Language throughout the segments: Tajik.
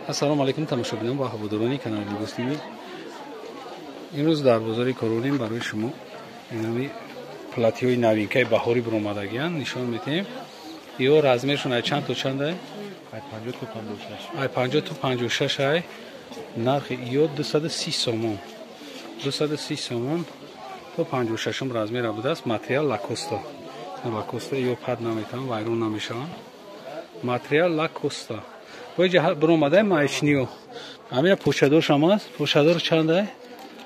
Ассалому алайкум тамошобинон ва ҳаводорони канали Либос ТВ. Имрӯз дар бозори Королин барои шумо инами платиҳои новинкаи баҳорӣ биромадагиянд нишон метиҳем. Ё размершон ай чанд то чанд ай? Ай 50 то 56. Ай 50 то 56 ай. Нархи ё 230 сомон. 230 сомон то 56 размера будааст. Материал лакоста. Лакоста ё пад наметавон, вайрон намешаванд. Материал лакоста. Боиҷа биромадай маечниё. Амира пӯшадоршам аст. Пӯшадор чанд ай?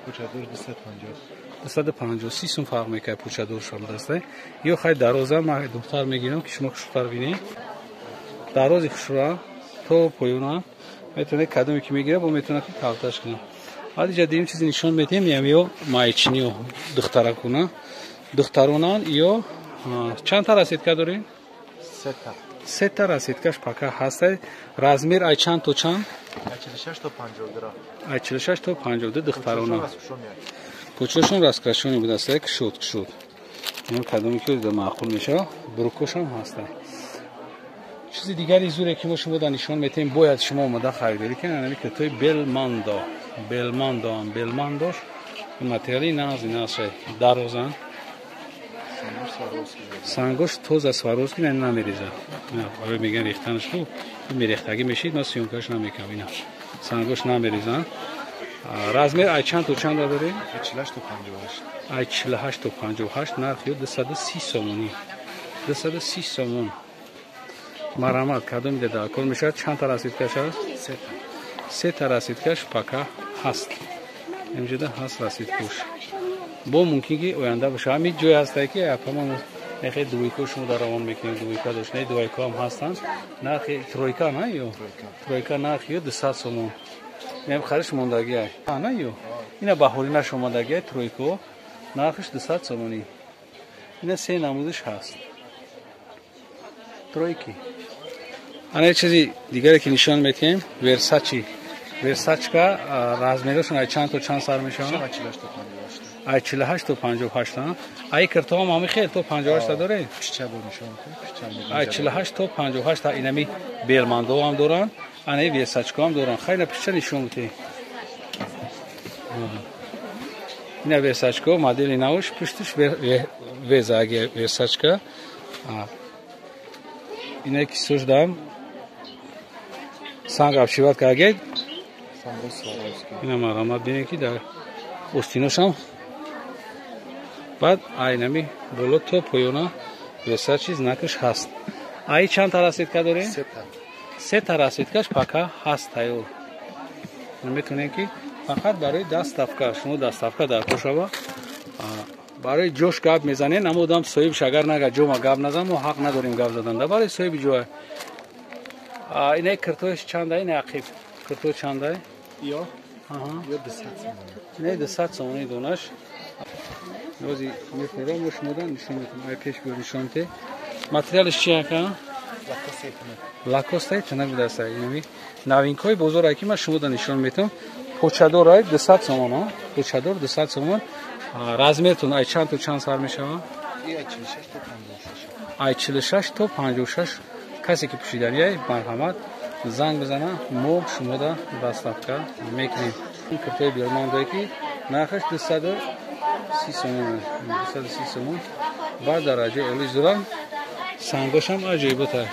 Пӯшадор 250. 250 30 сум фарқ мекунад пӯшадоршам будааст. Ё хай дароза ман духтар мегирам ки шумо хушрӯтар бинед. Дарози хушрӯа то поёна метавонед кадоме ки мегирад бо метавонад ки калташ кунад. Баъд иҷа дигим чизе нишон медиҳем, ё маечниё духтаракуна. Духтаронан ё чанд та расетка доред? Сета. Сета расеткаш пака ҳаста. Размер ай чанд то чанд? Ай 46 то 52. Ай 46 то 52 духтарона. Пучошон раскрашони будааст, кушод кушод. Ин кадоме ки маъқул мешавад, брукошам ҳаста. Чизи дигари зуре ки мо шумо да нишон метиҳем, бояд шумо омода харидорӣ кунед, ҳамин китои Белмандо. Белмандо, Белмандош материали нағзи нағз дарозан. Сангош тоза Сваровски намерезад. Барои меган рехтанаш хуб, мерехтагӣ мешид, ман съёмкаш намекунам ина. Сангош намерезанд. Размер ай чанд то чанд доред? 48 то 58. Ай 48 то 58 нарх ё 230 сомонӣ. 230 сомон. Марҳамат, кадоме дар кор мешавад? Чанд та расидкаш аст? Сета. Се та расидкаш пака ҳаст. Инҷода ҳаст расидкаш. Бо мумкин ки оянда бошад. Ҳамин ҷой ҳастае ки апамон нахе двойка шумо дар равон мекунем, двойка дошт. Не, двойка ҳам ҳастанд. Нархи тройка на ё? Тройка нархи ё 200 сомон. Инам хариш мондагӣ ай. На ё? Ина баҳорӣ наш омадагӣ ай тройка. Нархиш 200 сомонӣ. Ина се намудиш ҳаст. Тройки. Ана чизи дигаре ки нишон метиҳем, Версачи. Версачка размерашон ай чанд то чанд сар мешаванд? Ай 48 то 58. Ай 48 то 58. Ай киртоам ҳами хел то 58 та доред? Пишча бо нишон кун, пишча. Ай 48 то 58 та инами Белмандо ҳам доранд, ана Версачка ҳам доранд. Хайна пишча нишон метиҳем. Ина Версачка модели навш пуштиш веза аги Версачка. Ина кисош дам санг обшиват каргед. Ина марҳамат бинед ки дар остиношам баъд айнами боло то поёна Версачи знакаш ҳаст. Ай чанд та расетка дорем? Се та расеткаш пака ҳаст тайёр. Метавонем ки фақат барои доставка, шумо доставка дар кор шава. Барои ҷош гап мезанем, аммо одам соҳибш агар нага ҷома гап назан, мо ҳақ надорем гап задан. Да барои соҳиби ҷоя. Инаи киртош чанда? Ина ақиб. Кирто чанда? Ё? Ё 200 сомонӣ. Инаи 200 сомонӣ донаш. Нози мефурам, мо шумода нишон метам. Ай пеш биёр нишон те. Материалиш чи ака? Лакостаи тунак будааст. Инами новинкаҳои бозор ки ман шумода нишон метам. Почадор ай 200 сомон, почадор 200 сомон. Размертон ай чанд то чанд сар мешавад? Ай 46 то 56. Ай 46 то 56. Касе ки пӯшиданӣ ай марҳамат занг бизана, мо шумода доставка мекунем. Ин киртои Белмандое ки нархаш 230 сомон, 230 сомон ба дараҷаи олӣ зурам, сангошам аҷоибота.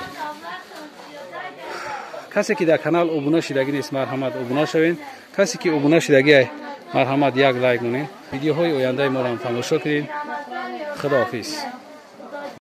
Касе ки дар канал обуна шидагӣ нест, марҳамат обуна шавед. Касе ки обуна шидагӣ ай, марҳамат як лайк монед. Видеоҳои ояндаи моро ҳам тамошо кунед. Худоҳофиз.